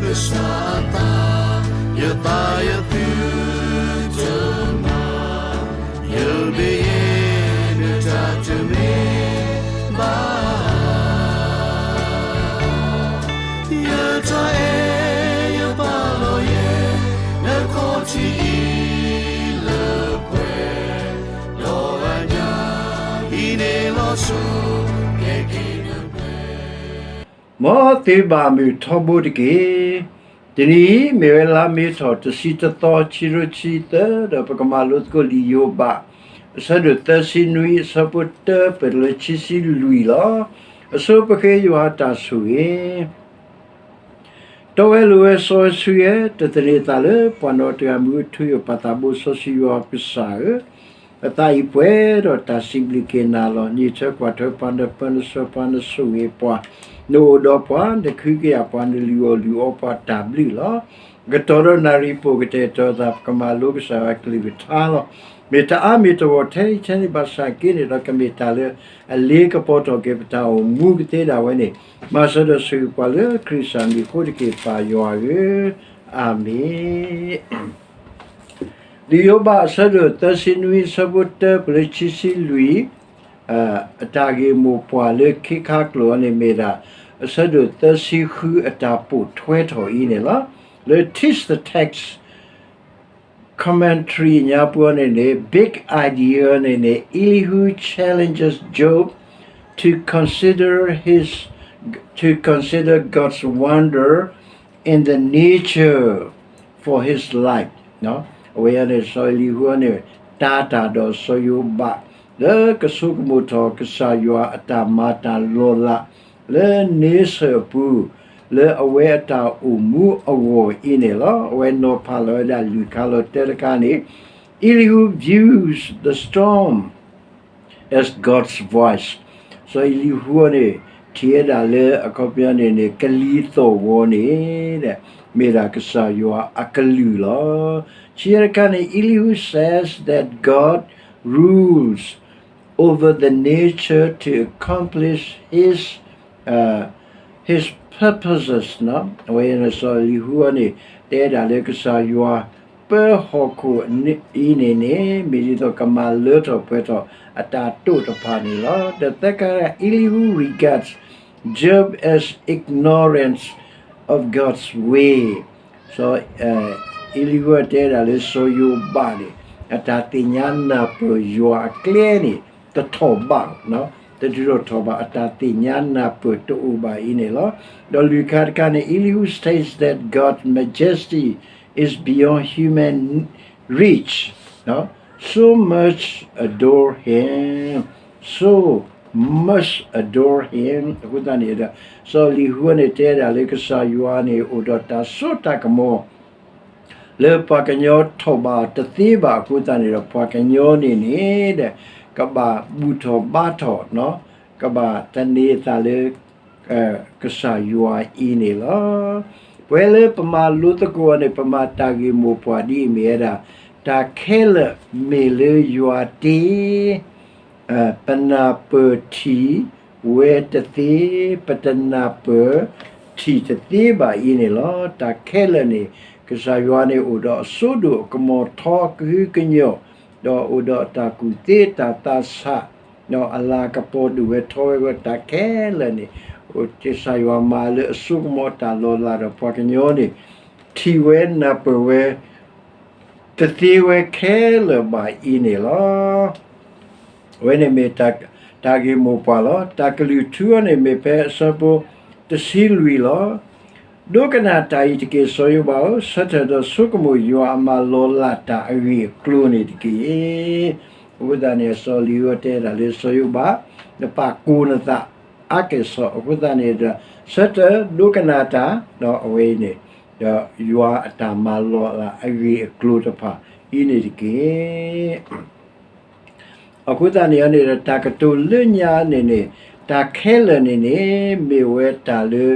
ကစၢ်အသး, ယသးယသုတမၤ, ယမ့ၢ်ယဲ နတၢ်တမ့ၢ်ဘၣ်. ယတၢ်အဲၣ်ယပာ်လီၤယဲ နခီၣ်ထံးအံၤလၢပှဲၤ, ဒီးအညၣ်အံၤန့ၣ်လီၤဆီ ကဲက့ၤနပှဲၤ မ်သုဘၣ်မုာ်ထီဘိတက့ၢ်. တနံၤအံၤ မ့ၢ်ဝဲလါမ့ၤထီၣ်တဆံတသီ ခံကထိခံဆံသၢ ဒီးပကမၤလိသကိးလံာ်ယိၤဘး အဆၢဒိၣ်သၢဆံနွံ အဆၢဖိတၢပၢၢ်တလၢခံဆံလွံၢ်လီၤ. အဆိပဃ့ယွၤအတၢ်ဆိၣ်ဂ့ၤ တီဝဲလိၤဝဲစီဝဲဆှံဝဲ တသန့ၤသးလၢပှၤနီတဂၤ မ့ၢ်အိၣ်ထူယိာ်ပာ်သးဘိစီဆှံယွၤကစၢ်ဧၢ, ပသးအံၤပှဲၤဒီးတၢ်စံးဘျုးက့ၤနၤလီၤ. နံၣ်ဆၢကွၢ်ထွဲပှၤ နပၢနဆှၢပှၤ နဆိၣ်ဂ့ၤပှၤ, နအိၣ်ဒီးပှၤ နကဟုကယာ်ပှၤ နလုၢ်အီၣ်လုၢ်အီပှၤတၢ်ဘျုးလီၤ. ကတီၢ်ဒီးနၣ်ရံၣ်ပူၤ ကတဲာ်ကတီၤသး ပကမၤလိကစၢ်ယွၤအကလုၢ်ကထါလီၤ. မ့ၢ်တအါမ့ၢ်တဂီၤထဲအံၤထဲန့ၣ်ဘၣ်ဆၣ်က့န့ၣ်ဒီး ကမ့ၢ်တၢ်လၢအလ့ကပီၤထီၣ်က့ၤပတၢ်အိၣ်မူကသ့ဒၣ်ဝဲန့ၣ် မၤစၢၤဒီးဆိၣ်ဂ့ၤပှၤလၢခရံာ်ကစၢ်မံၤအဃိတက့ၢ် ပၢ်ယွၤဧၢ, အၤမ့ၣ်. လံာ်ယိၤဘးအဆၢဒိၣ်သၢဆံနွံ အဆၢဖိတၢပၢၢ်လၢခံဆံလွံၢ်, အတၢ်ဂ့ၢ်မိၢ်ပှၢ်လၢခံခါကျိာ်န့ၣ်မ့ၢ်ဒၣ် အဆၢဒိၣ်သၢဆံဃုအတၢ်ပိာ်ထွဲထီၣ်အံၤန့ၣ်လီၤ. လၢ Text the Text commentary ညါပူၤန့ၣ်န့ၣ် big idea န့ၣ်န့ၣ် Elihu challenges Job to consider his to consider God's wonder in the nature for his life. အဝဲန့ၣ် စီၤအ့လံဟူန့ၣ် တၤတၢ်ဒီးစီၤယိၤဘး လၢကဆိကမိၣ်ထီၣ်ကစၢ်ယွၤအတၢ်မၤတၢ်လီၤလး လၢ nature အပူၤ လၢအဝဲအတၢ်အိၣ်မူအဂီၢ်အံၤန့ၣ်လီၤ. အဝဲနီၤဖးလီၤဝဲဒၣ်လွံၢ်ခါလီၤ. တၢတခါန့ၣ် Elihu views the storm as God's voice. စီၤအ့လံဟူန့ၣ် ထံၣ်ဝဲဒၣ်လၢအခီပညီန့ၣ်န့ၣ် ကလံၤသီၣ်ဂီၤန့ၣ် မ့ၢ်ဒၣ်ကစၢ်ယွၤအကလုၢ်လီၤ. ခံခါတခါန့ၣ် Elihu says that God rules over the nature to accomplish his, uh, his purposes. အဝဲန့ၣ် စီၤအ့လံဟူန့ၣ် တဲဒၣ်လၢကစၢ်ယွၤ ပၢဟီၣ်ခိၣ်အံၤန့ၣ်န့ၣ် မ့ၢ်ဒ်သိးကမၤလၢထီၣ်ပှဲၤထီၣ်အတၢ်တိာ်တဖၣ်န့ၣ်လီၤ. တသၢခါ Elihu regards Job as ignorance of God's way. စီၤအ့လံဟူတဲဒၣ်လၢစီၤယိၤဘးန့ၣ် အတၢ်သ့ၣ်ညါနၢ်ပၢၢ်ယွၤအကျဲန့ၣ် တထီၣ်ဘး, တထုးထီၣ်ထီၣ်ဘး အတၢ်သ့ၣ်ညါနၢ်ပၢၢ်တအိၣ်ဘၣ်အံၤန့ၣ်လီၤ. ဒီးလွံၢ်ခါတခါန့ၣ် Elihu states that God's majesty is beyond human reach, so much adore him, so much adore him. အဃိသတးန့ၣ်ဒီး စီၤအ့လံဟူန့ၣ် တဲဒၣ်လၢကစၢ်ယွၤန့ၣ် အိၣ်ဒီးတၢ်စိတၢ်ကမီၤ လၢပှၤကညီထီၣ်ဘးတသ့ဘၣ်အဃိသတးန့ၣ်ဒီး ပှၤကညီန့ၣ်န့ၣ်ဒီး ကဘၣ်ဘူၣ်ထီၣ်ဘါထီၣ်, ကဘၣ်သန့ၤအသးလၢ ကစၢ်ယွၤအံၤန့ၣ်လီၤ. ပဝဲလၢပမၤလိသကိးအီၤန့ၣ် ပမၤတၢ်ဂ့ၢ်မိၢ်ပှၢ်ဒ်အံၤမ့ၢ်ဝဲဒၣ် တၢ်ခဲလၢာ်မ့ၢ်လၢယွၤတ့ ပနၢ်ပၢၢ်ထံၣ်ဝဲတသ့, ပတနၢ်ပၢၢ်ထံၣ်တသ့ဘၣ်အံၤန့ၣ်လီၤ. တၢ်ခဲလၢာ်န့ၣ် ကစၢ်ယွၤန့ၣ်အိၣ်ဒီးအစိဒိၣ်အကမီၤထီ ကဟုကညီၢ်, ဒီးအိၣ်ဒီးအတၢ်ကူၣ်သ့တၢ်သးဆး, ဒီးအလၤကပီၤဒိၣ်ဝဲထီဝဲအဂီၢ် တၢ်ခဲလၢာ်န့ၣ် ကစၢ်ယွၤမၤလၢအစိကမီၤတၢ်လီၤလးဒီးပှၤကညီန့ၣ် ထံၣ်ဝဲနၢ်ပၢၢ်ဝဲ တသ့ဝဲခဲလၢာ်ဘၣ်အံၤန့ၣ်လီၤ. အဝဲန့ၣ်မ့ၢ်တၢ်ဂ့ၢ်မိၢ်ပှၢ်လီၤ. တၢ်ကလုၢ်ထူအီၤန့ၣ်မ့ၢ်ဖဲအဆၢဖိတဆံလွံၢ်လီၤ. ဒိကနၣ်တၢ်အံၤတက့ၢ် စီၤယိၤဘးဧၢ, ဆၢထၢၣ်ဒီးဆိကမိၣ်ယွၤအမၤလီၤလးတၢ်အဂ့ၢ်အကျိၤန့ၣ်တက့ၢ်. အဃိသတးန့ၣ် စီၤလံၤဟိတဲဒၣ်လၢစီၤယိၤဘး နပာ်ကိၢ်နသးအါကဲၣ်ဆိး အဃိသတးန့ၣ်ဒီး ဆၢထၢၣ်ဒိကနၣ်တၢ် ဒီးအဝဲအံၤန့ၣ် ဒီးယွၤအတၢ်မၤလီၤလးအဂ့ၢ်အကျိၤတဖၣ်အံၤန့ၣ်တက့ၢ်. အဃိသတးန့ၣ်န့ၣ်ဒီး တၢ်ကတိၤလၢညါန့ၣ်န့ၣ် တၢ်ခဲလၢာ်န့ၣ်န့ၣ် မ့ၢ်ဝဲတၢ်လၢ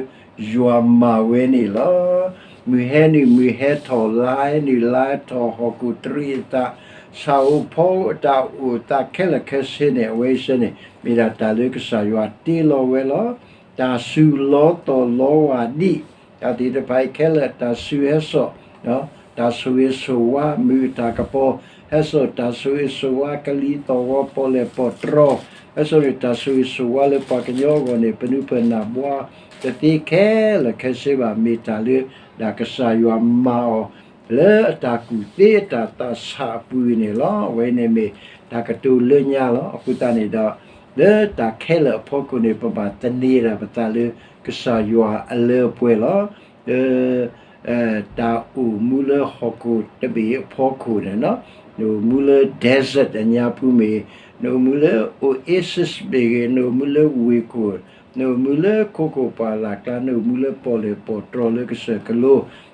ယွၤမၤဝဲန့ၣ်လီၤ. မုၢ်ဟဲနုာ်မုၢ်ဟဲထီၣ် လါဟဲနုာ်လါဟဲထီၣ် ဟီၣ်ခိၣ်တရံးအသး ဆၣ်ဧိၤဖီဧိၤအတၢ်အိၣ်သးခဲလၢာ်ခဲဆ့န့ၣ် အဝဲအံၤစ့ၢ်န့ၣ် မ့ၢ်ဒၣ်တၢ်လၢကစၢ်ယွၤတ့လီၤဝဲလီၤ. တၢ်စူၤလီၤသီၣ်လီၤဝးဒံး တၢ်သ့ၣ်တဖၣ်အံၤခဲလၢာ် တၢ်ဆူးဟဲစိာ် တၢ်ဆိၣ်ဂ့ၤဆိၣ်ဝါ မုၢ်တၢ်ကပီၤ ဟဲစိာ်တၢ်ဆိၣ်ဂ့ၤဆိၣ်ဝါ ကလံၤသီၣ်ဂီၤ ပီၣ်လဲၣ်ပီၣ်တြီ ဟဲစိာ်န့ၣ် တၢ်ဆိၣ်ဂ့ၤဆိၣ်ဝါလၢပှၤကညီအဂီၢ်န့ၣ် ပနုၤပနၢ်ဘှါတသ့ခဲလၢာ်ခဲဆ့ဘၣ် မ့ၢ်တၢ်လၢဒၣ်ကစၢ်ယွၤမၤအီၤ လၢအတၢ်ကူၣ်သ့အတၢ်သးဆးအပူၤအံၤန့ၣ်လီၤ. အဝဲန့ၣ်မ့ၢ်တၢ်ကတိၤလၢညါလီၤ. အဃိသတးန့ၣ်ဒီး လၢတၢ်ခဲလၢာ်အဖီခိၣ်န့ၣ် ပဘၣ်သန့ၤဒၣ်ပသးလၢကစၢ်ယွၤအလၢအပှဲၤလီၤ. လၢ တၢ်အိၣ်မူလၢဟီၣ်ခိၣ်တဘ့ၣ်အဖီခိၣ်န့ၣ် နအိၣ်မူလၢ desert အညါပူၤမ့ၢ်, နအိၣ်မူလၢ oasis မ့ၢ်ဂ့ၤ, နအိၣ်မူလၢဝ့ၢ်ခိၣ်, နအိၣ်မူလၢခိခိၣ်ပှၢ်လၢ်ကျါ, နအိၣ်မူလၢပီၣ်လဲၣ်ပီၣ်တြီလၢကစၢၢ်ကလိ,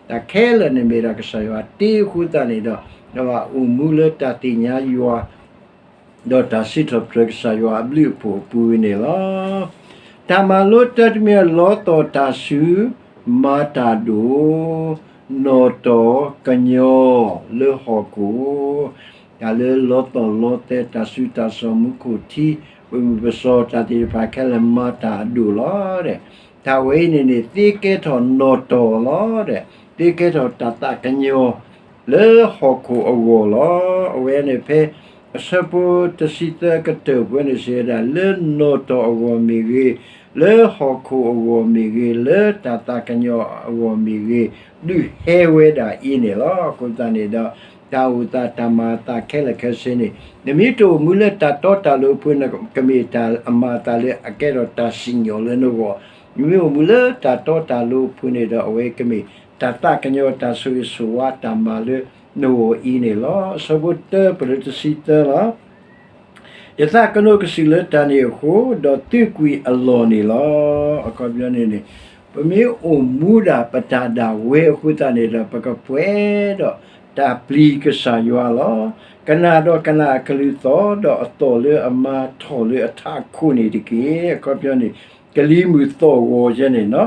တၢ်ခဲလၢာ်န့ၣ်မ့ၢ်ဒၣ်ကစၢ်ယွၤတ့အဃိသတးန့ၣ်ဒီး နဘၣ်အိၣ်မူလၢတၢ်သ့ၣ်ညါယွၤ ဒီးတၢ်စံးထီၣ်ပတြၢၤကစၢ်ယွၤအဘျုးအဖှိၣ်အပူၤန့ၣ်လီၤ. တၢ်မၤလိတၢတမံၤ လီသီၣ်တၢ်ဆူ မၤတၢ်ဒိၣ်, နီၣ်တီၢ်ကညီလၢဟီၣ်ခိၣ်, တၢ်လၢလီသီၣ်လီသဲ တၢ်ဆူးတၢ်စိၤ မူခိၣ်ထံ ပှ့ၤမုၢ်ပစီၤ တၢ်သ့ၣ်တဖၣ်ခဲလၢာ်မၤတၢ်အဒိၣ်လီၤ. တၢ်ဝဲအံၤန့ၣ်န့ၣ် သ့ကဲထီၣ်နီၣ်တီၢ်လီၤ. သ့ကဲထီၣ်တၢ်သးကညီၤ လၢဟီၣ်ခိၣ်အဂီၢ်လီၤ. အဝဲန့ၣ်ဖဲ အဆၢဖိတဆံသၢကတၢၢ်ပူၤန့ၣ်စံးဝဲဒၣ် လၢနီၣ်တီၢ်အဂီၢ်မ့ၢ်ဂ့ၤ, လၢဟီၣ်ခိၣ်အဂီၢ်မ့ၢ်ဂ့ၤ, လၢတၢ်သးကညီၤအဂီၢ်မ့ၢ်ဂ့ၤ, ဒုးဟဲဝဲဒၣ်အံၤန့ၣ်လီၤ. အဃိသတးန့ၣ်ဒီး တၢ်အိၣ်သးတၢ်မၤအသးခဲလၢာ်ခဲဆ့န့ၣ် နမ့ၢ်တအိၣ်မူလၢတၢ်တီတၢ်လိၤအပူၤန့ၣ် ကမ့ၢ်တၢ်အမၤအသးလၢအကဲထီၣ်တၢ်စံၣ်ညီၣ်လၢနဂီၢ်, နမ့ၢ်အိၣ်မူလၢတၢ်တီတၢ်လိၤအပူၤန့ၣ်ဒီး အဝဲကမ့ၢ်တၢ်သးကညီၤ တၢ်ဆိၣ်ဂ့ၤဆိၣ်ဝါတၢ်မၤလၢနဂီၢ်အံၤန့ၣ်လီၤ. အဆၢဖိတၢပလၢတဆံသၢလီၤ. ယသးကနိးကစုာ်လၢတၢ်န့ၣ်အဃိ, ဒီးသုးကွံာ်အလီၢ်န့ၣ်လီၤ. အခီပညီန့ၣ်န့ၣ် ပမ့ၢ်အိၣ်မူဒၣ်ပတၢ်ဒၣ်ဝဲအဃိသတးန့ၣ်ဒီး ပကပှဲၤဒီးတၢ်ပျံၤကစၢ်ယွၤလီၤ. ကနၣ်ဒီးကနၣ်အကလုၢ်သီၣ်, ဒီးအသီၣ်လၢအမၤထီၣ်လၢအထးခိၣ်န့ၣ်တက့ၢ်. အခီပညီန့ၣ် ကလံၤမုၢ်သီၣ်ဂီၤယဲန့ၣ်လီၤ.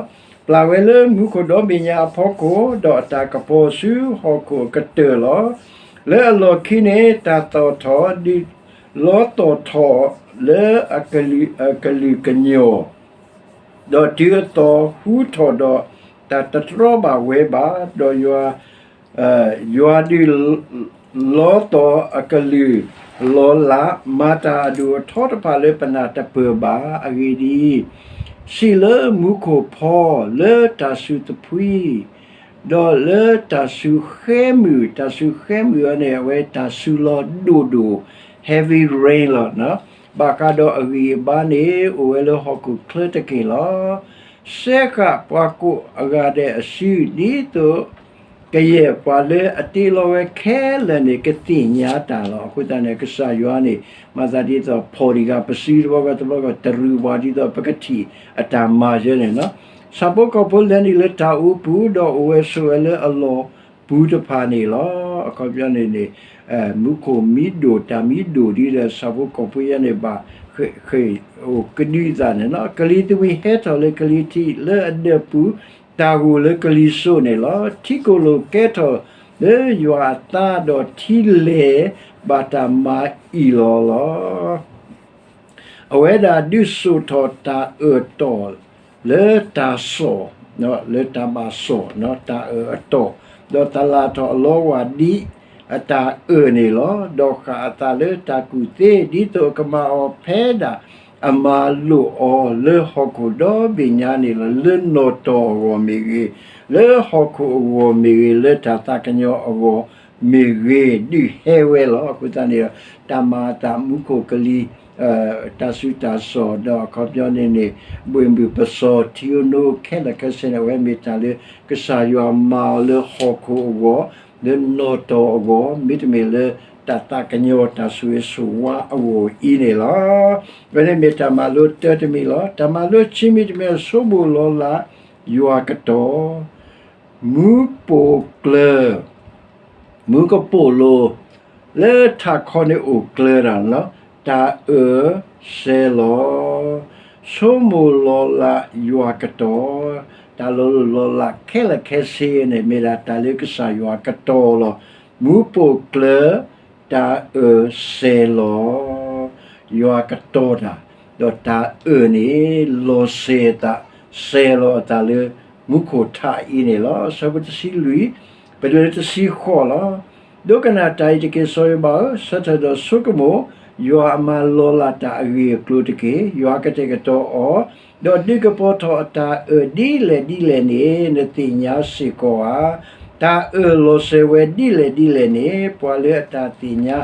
ပျၢ်ဝဲလၢမူခိၣ်ဒီဘ့ၣ်ညါအဖီခိၣ်, ဒီးအတၢ်ကပီၤဆူဟီၣ်ခိၣ်အကတၢၢ်လီၤ. လၢအလီၢ်ခံန့ၣ် တၢ်သီၣ်ထီၣ်ဒုးလီသီၣ်ထီၣ်လၢအကလုာ်ကညီၢ်, ဒီးတုၤအသီၣ်ဟူထီၣ်ဒီး တၢ်တတြီဘၣ်ဝဲဘၣ်, ဒီးယွၤ ယွၤဒုးလီသီၣ်အကလုၢ်လီၤလး, မၤတၢ်အဒိၣ်အထီတဖၣ်လၢပနၢ်တပၢၢ်ဘၣ်. အဂ့ၢ်ဒ်အံၤ, စံးလၢမူခိၣ်ဖီ, လၢတၢ်စူၤသဖှံ, ဒီးလၢတၢ်စူၤဃဲမုၢ်, တၢ်စူၤဃဲမုၢ်အံၤန့ၣ် အဝဲတၢ်စူၤလီၤဒိၣ်ဒိၣ်, heavy rain လီၤ. ဘၣ်ဃးဒီးအဂံၢ်အဘါန့ၣ် အိၣ်ဝဲလၢဟီၣ်ခိၣ်ချၢတက့ၢ်လီၤ. စဲဃာ်ပှၤကိးအဂၤဒဲးအစု, ဒ်သိး ကယဲၢ်ပှၤလၢအတ့လီၤဝဲခဲလၢာ်န့ၣ် ကသ့ၣ်ညါတၢ်လီၤ. အဃိသတးန့ၣ် ကစၢ်ယွၤန့ၣ် မၤသးဒ်သိး ဖီၣ်တံၢ်ဃာ်ပစု တဘျီဃီ တရူးပှၤ ဒ်သိးပကထံၣ်အတၢ်မၤယဲန့ၣ်လီၤ. ဆၣ်ဖိကီၢ်ဖိလဲၤနုာ်လၢတၢ်အူပူၤ, ဒီးအိၣ်ဝဲဆိးဝဲလၢအလီၢ်ပူၤတဖၣ်န့ၣ်လီၤ. အခီပညီန့ၣ်န့ၣ် မူခိၣ်မံဒိၣ် တၢ်မံဒိၣ်ဒ်ဒီး ဆၣ်ဖိကီၢ်ဖိယဲန့ၣ်ဘၣ် ဃ့ၢ်အိၣ်ကဒုအသးန့ၣ်လီၤ. ကလံၤသဝံၣ်ဟဲထီၣ်လၢကလံၤထံးလၢအဒၢးပူၤ, တၢ်ဂိၢ်လၢကလံၤစိးန့ၣ်လီၤ. ထံကိၣ်လိာ်ကဲထီၣ်လၢယွၤအသး, ဒီးထံလဲၤဘၣ်တၢ်မၤအံၣ်လီၤလီၤ. အဝဲဒၣ်ဒုးစိာ်ထီၣ်တၢ်အၢၣ်တီၢ်လၢတၢ်စီၣ်, လၢတၢ်ဘၣ်စီၣ်, တၢ်အၢၣ်အတီၢ်, ဒီးသလၣ်ထီၣ်အလီဝၢ်ဒ်အတၢ်အၢၣ်န့ၣ်လီၤ. ဒီးဃၣ်အသးလၢတၢ်ကူၣ်သ့, ဒ်သိးအကမၤအီၤဖဲဒၣ် အမၤလိာ်အီၤလၢဟီၣ်ခိၣ်ဒီဘ့ၣ်ညါန့ၣ်လီၤ. လၢနီၣ်တီၢ်အဂီၢ်မ့ၢ်ဂ့ၤ, လၢဟီၣ်ခိၣ်အဂီၢ်မ့ၢ်ဂ့ၤ, လၢတၢ်သးကညီၤအဂီၢ်မ့ၢ်ဂ့ၤ, ဒုးဟဲဝဲလီၤ. အဃိသတးန့ၣ်ဒီး တၢ်မၤအသးမူခိၣ်ကလံၤ, တၢ်စူၤတၢ်စီၣ်, ဒီးအခီပညီန့ၣ်န့ၣ် ဘှ့ၣ်မုၢ်ပစီၤ ထံဧိၤနိဧိၤခဲလၢာ်ခဲဆ့န့ၣ် အဝဲမ့ၢ်တၢ်လၢကစၢ်ယွၤမၤအီၤလၢဟီၣ်ခိၣ်အဂီၢ်, လၢနီၣ်တီၢ်အဂီၢ်, မ့တမ့ၢ်လၢတၢ်သးကညီၤတၢ်ဆိၣ်ဂ့ၤဆိၣ်ဝါအဂီၢ်အံၤန့ၣ်လီၤ. အဝဲန့ၣ်မ့ၢ်တၢ်မၤလိတၢတမံၤလီၤ. တၢ်မၤလိဆံမံၤတမံၤ ဆိကမိၣ်လီၤလးယွၤကတီၢ် မူပိာ်ကျၢၤ, မူကပိာ်လိၤ, လၢထးခီန့ၣ်အိၣ်ကျၢၤတၢ်န့ၣ်လီၤ. တၢ်အၢၣ်စဲၤလီၤ, ဆိကမိၣ်လီၤလးယွၤကတီၢ်, တၢ်လီၤလိၢ်လီၤလးခဲလၢာ်ခဲဆ့န့ၣ် မ့ၢ်ဒၣ်တၢ်လၢကစၢ်ယွၤကတီၢ်လီၤ. မူပိာ်ကျၢၤ, တၢ်အၢၣ်စဲၤလီၤ, ယွၤကတီၢ်တၢ်, ဒီးတၢ်အၢၣ်န့ၣ် လီၤစဲၤအသး, စဲၤလီၤအသးလၢ မူခိၣ်ထးအံၤန့ၣ်လီၤ. အဆၢဖိတဆံလွံၢ် ပတုၤလၢတဆံဃိးလီၤ. ဒိကနၣ်တၢ်အံၤတက့ၢ် စီၤယိၤဘးဧၢ, ဆၢထၢၣ်ဒီးဆိကမိၣ်, ယွၤအမၤလီၤလးတၢ်အဂ့ၢ်အကျိၤတက့ၢ်. ယွၤကတဲာ်ကတီၤအီၤ, ဒီးဒုးကပီၤထီၣ်အတၢ်အၢၣ်ဒ်လဲၣ်ဒ်လဲၣ်န့ၣ် နသ့ၣ်ညါစ့ၢ်ကီးဧါ. တၢ်အၢၣ်လီၤစဲၤဝဲဒ်လဲၣ်ဒ်လဲၣ်န့ၣ် ပှၤလၢအတၢ်သ့ၣ်ညါ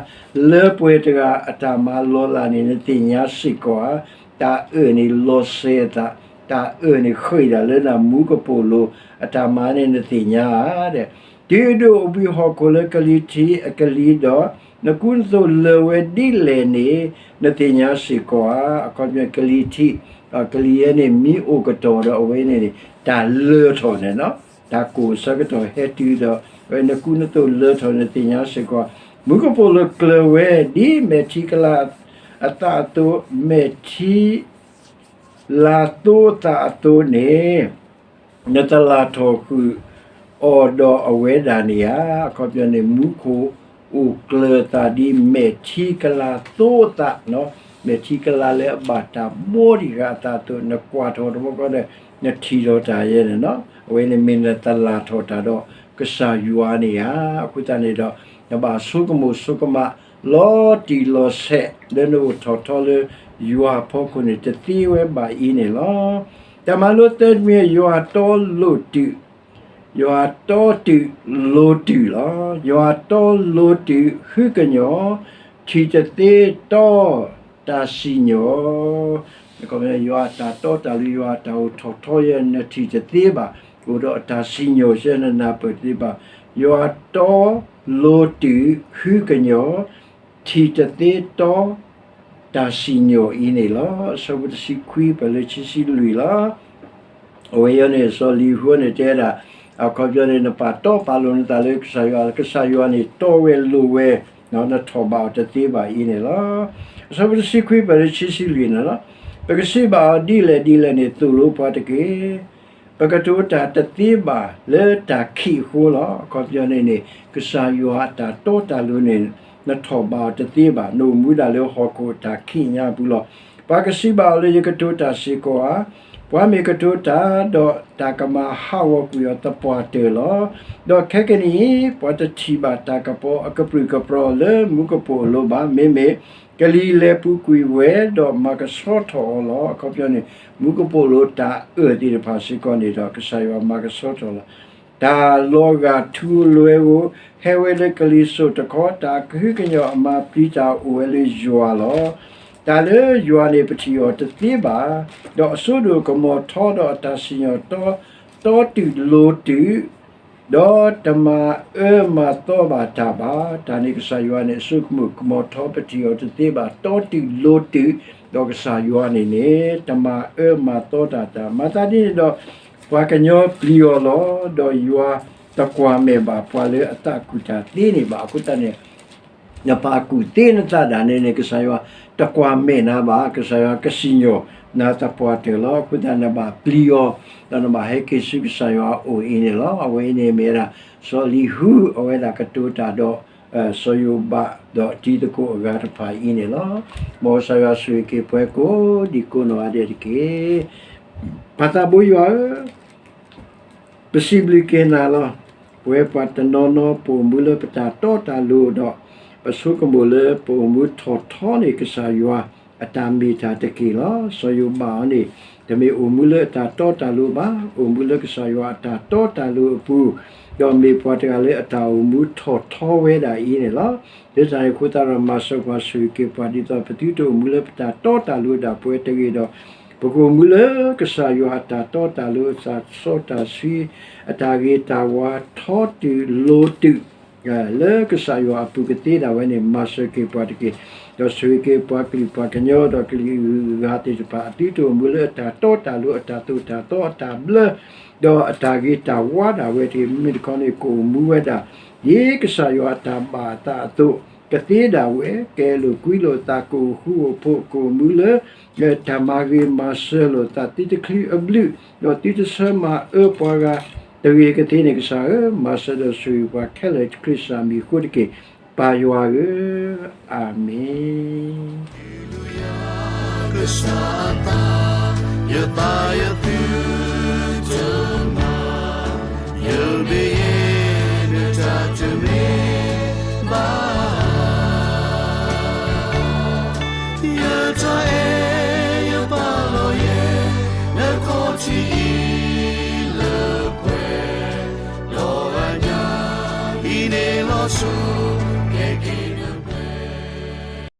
လၢပှဲၤတဂၤ အတၢ်မၤလီၤလးန့ၣ် နသ့ၣ်ညါစ့ၢ်ကီးဧါ. တၢ်အၢၣ်န့ၣ်လီၤစဲၤအသး, တၢ်အၢၣ်န့ၣ်ဃ့ၢ်ဒၣ်လၢနမူကပိာ်လိၤ အတၢ်မၤန့ၣ် နသ့ၣ်ညါဧါ. တုၤအဒိၣ်အိၣ်ဘှံးဟီၣ်ခိၣ်လၢကလံၤထံးအကလံၤဒီး နကူနသိးလၢာ်ဝဲဒ်လဲၣ်န့ၣ် နသ့ၣ်ညါစ့ၢ်ကီးဧါ. အခီပညီကလံၤထံး, ကလံၤယဲန့ၣ် မ့ၢ်အိၣ်ကတီၢ်ဒီးအဝဲန့ၣ်န့ၣ် တၢ်လၢထီၣ်န့ၣ်လီၤ. တၢ်ကိၢ်အဆၢကတီၢ်ဟဲတုၤဒီး အဝဲနကူနသိးလၢထီၣ် နသ့ၣ်ညါစ့ၢ်ကီးဧါ. မူကပိာ်လိၤကျၢၤဝဲ ဒ်မဲာ်ထံကလၤအသးအသိး, မဲာ်ထံ လၤသိအသးအသိးန့ၣ် နတလၢ်ထီၣ်ဃုာ်အီၤဒီးအဝဲဒၣ်န့ၣ်ဧါ. အခီပညီန့ၣ် မူခိၣ်အိၣ်ကျၢၤအသးဒ်မဲာ်ထံကလၤသိအသး, မဲာ်ထံကလၤလၢအဘၣ်တၢ်ဘှီတံၢ်ဃာ်အသးအသိး နကွၢ်ထီၣ်တဘျီဃီဒီး နထံၣ်ထီၣ်တၢ်ယဲန့ၣ်လီၤ. အဝဲန့ၣ်မ့ၢ်နတလၢ်ထီၣ်တၢ်ဒီးကစၢ်ယွၤန့ၣ်ဧါ. အဃိသတးန့ၣ်ဒီး နဘၣ်ဆိကမိၣ်ဆိကမး လီၤတံၢ်လီၤဆဲး လၢနအိၣ်ထီၣ်ထီလၢယွၤအဖီခိၣ်န့ၣ် တသ့ဝဲဘၣ်အံၤန့ၣ်လီၤ. တၢ်မၤလိသၢတမံၤ ယွၤတီလိၤတုာ်, ယွၤတီတုာ်လိၤတုာ်လီၤ. ယွၤတီလိၤတုာ် ဃုကညီၤ, ထံၣ်တသ့တီ တၢ်စံၣ်ညီၣ် ယွၤအတၢ်တီတၢ်လိၤ ယွၤအတၢ်အိၣ်ထီၣ်ထီယဲ နထံၣ်တသ့ဘၣ်, အိၣ်ဒီးအတၢ်စံၣ်ညီၣ်ယဲ နနၢ်ပၢၢ်တသ့ဘၣ်. ယွၤတီလိၤတုာ် ဃုကညီၤ, ထံၣ်တသ့တီ တၢ်စံၣ်ညီၣ်အံၤန့ၣ်လီၤ. အဆၢဖိတဆံခွံ ပှဲၤလၢခံဆံလွံၢ်လီၤ. အဝဲအံၤန့ၣ် စီၤလံၤဟူန့ၣ်တဲဒၣ်, အခီပညီန့ၣ် နပာ်တီပာ်လိၤနသးလၢကစၢ်ယွၤ, ကစၢ်ယွၤန့ၣ်တီဝဲလိၤဝဲ, နထီၣ်ဘၣ်အီၤတသ့ဘၣ်အံၤန့ၣ်လီၤ. အဆၢဖိတဆံခွံ ပှဲၤလၢခံဆံလွံၢ်န့ၣ်လီၤ. ပကစံးဘၣ်အီၤဒ်လဲၣ်ဒ်လဲၣ်န့ၣ် သိၣ်လိပှၤတက့ၢ်. ပကတိၤတၢ်တသ့ဘၣ်လၢတၢ်ခံးအဃိလီၤ. အခီပညီန့ၣ်န့ၣ် ကစၢ်ယွၤအတၢ်တီတၢ်လိၤန့ၣ် နထီၣ်ဘၣ်အီၤတသ့ဘၣ်, နအိၣ်မူဒၣ်လၢဟီၣ်ခိၣ်အတၢ်ခံးညါအပူၤလီၤ. ပှၤကစံးဘၣ်အီၤလၢယကတိၤတၢ်စ့ၢ်ကီးဧါ. ပှၤမ့ၢ်ကတိၤတၢ်ဒီးတၢ်ကမၤဟးဂီၤကွံာ်အီၤသပှၢ်တၢၢ်လီၤ. ဒီးခဲကနံၣ်အံၤ ပှၤတထံၣ်ဘၣ်တၢ်ကပီၤအကပြုၢ်ကပြီၤလၢမူကပိာ်အလိၤဘၣ်. မ့မ့ၢ်ကလံၤလဲၤပူၤကွံာ်ဝဲ ဒီးမၤကဆှီထီၣ်အီၤလီၤ. အခီပညီန့ၣ် မူကပိာ်လိၤတၢ်အၢၣ်သ့ၣ်တဖၣ်စ့ၢ်ကီးန့ၣ်ဒီး ကစၢ်ယွၤမၤကဆှီထီၣ်လီၤ. တၢ်လီၤဂာ်ထူလွဲဧိၤ ဟဲဝဲလၢကလံၤစိးတခီ, တၢ်ကဟုကညီၤအမၤပျံၤတၢ်အိၣ်ဝဲလၢယွၤလီၤ. တၢ်လၢယွၤန့ၣ်ပထံၣ်အီၤတသ့ဘၣ်, ဒီးအစိဒိၣ်ကမီၤထီဒီးအတၢ်စံၣ်ညီၣ်တီ, တီတုာ်လိၤတုာ်, ဒီးတမၤအၢမၤသီဘၣ်တၢ်ဘၣ်. တၢ်န့ၣ်ကစၢ်ယွၤန့ၣ် အစိကမီၤထီပထံၣ်အီၤတသ့ဘၣ်, တီတုာ်လိၤတုာ်, ဒီးကစၢ်ယွၤန့ၣ်န့ၣ် တမၤအၢမၤသီတၢ်တၢ်. မၤသးဒ်န့ၣ်ဒီး ပှၤကညီပျံၤအီၤလီၤ. ဒီးယွၤတကွၢ်မဲာ်ဘၣ်ပှၤလၢအသးကူၣ်တၢ်သ့န့ၣ်ဘၣ်. အဃိသတးန့ၣ် နပာ်ကူၣ်သ့နသးဒၣ်န့ၣ်န့ၣ် ကစၢ်ယွၤတကွၢ်မဲာ်နၤဘၣ်, ကစၢ်ယွၤကစံၣ်ညီၣ်နၤသပှၢ်တၢၢ်လီၤ. အဃိသတးနဘၣ်ပျံၤအီၤ, ဒီးနဘၣ်ဟဲက့ၤဆူကစၢ်ယွၤအအိၣ်အံၤန့ၣ်လီၤ. အဝဲအံၤန့ၣ်မ့ၢ်ဝဲဒၣ် စီၤလံၤဟူ အဝဲဒၣ်ကတိၤတၢ်ဒီး စီၤယိၤဘး ဒီးတံၤသကိးအဂၤတဖၣ်အံၤန့ၣ်လီၤ. မ်ကစၢ်ယွၤဆိၣ်ဂ့ၤက့ၤပှၤကိးဒံကိးနီၢ်ဂၤဒဲးတက့ၢ်. ပၢ်သးဘိယွၤဧၢ, ပစံးဘျုးက့ၤနၤလီၤ. ပဝဲပှၤတနီၤနီၤ ပအိၣ်မူလၢပတၢ်တီတၢ်လိၤဒီး ပဆိကမိၣ်လၢပအိၣ်မူထီၣ်ထီန့ၣ် ကစၢ်ယွၤအတၢ်မ့ၢ်တၢ်တက့ၢ်လီၤ. စီၤယိၤဘးအံၤန့ၣ် တမ့ၢ်အိၣ်မူလၢအတၢ်တီတၢ်လိၤဘၣ်, အိၣ်မူလၢကစၢ်ယွၤအတၢ်တီတၢ်လိၤအပူၤ, ဒီးမ့ၢ်ပှၤတဂၤလၢအတၢ်အိၣ်မူထီၣ်ထီဝဲဒၣ်အံၤန့ၣ်လီၤ. လၢတၢ်န့ၣ်အဃိသတးဒီး မၤစၢၤပှၤဆိၣ်ဂ့ၤက့ၤပှၤ ဒ်သိးပသုတအိၣ်မူလၢပတၢ်တီတၢ်လိၤဒၣ်ပှဲၤတဂ့ၤဒီး ပကအိၣ်မူလၢကစၢ်ယွၤအတၢ်တီတၢ်လိၤ အတၢ်စီတၢ်ဆှံ အတၢ်ဂ့ၤတၢ်ဝါထီတုာ်လိၤတုာ် လၢကစၢ်ယွၤအပူၤကသ့ဒၣ်ဝဲန့ၣ် မၤစၢၤက့ၤပှၤတက့ၢ်. ဒီးဆိၣ်ဂ့ၤက့ၤပှၤကလုာ်ပှၤကညီဒီးကလုာ်ဂၤသ့ၣ်တဖၣ် အသုတအိၣ်မူလၢအတၢ်တီတၢ်လိၤ အတၢ်သိၣ်တၢ်သီအတၢ်ဘျၢ ဒီးအတၢ်ဂ့ၤတၢ်ဝါဒၣ်ဝဲတက့ၢ်. မ့မ့ၢ်တခီန့ၣ် ကအိၣ်မူဝဲဒၣ် ဒ်ကစၢ်ယွၤအတၢ်ဘၣ်အသးအသိး ကသ့ဒၣ်ဝဲ ကအဲၣ်လိာ်ကွံလိာ်သး ကအိၣ်ဃူအိၣ်ဖိး ကအိၣ်မူလၢ တၢ်မၤဂ့ၤမၤစၢၤလိာ်သး သုတချုးအဘျုး ဒီးသုတဆၢမၤအၢပှၤဂၤတဂ့ၤကသ့န့ၣ် ကစၢ်ဧၢ, မၤစၢၤဒီးဆိၣ်ဂ့ၤပှၤခဲလၢာ်ခရံာ်စၢ်မံၤအဃိတက့ၢ်. ပၢ်ယွၤဧၢ, အၤမ့ၣ်. ကစၢ်အသး, ယသးယသုတမၤ က့ၤန့ၢ်လီၤဆူ, က့ၤက့ၤ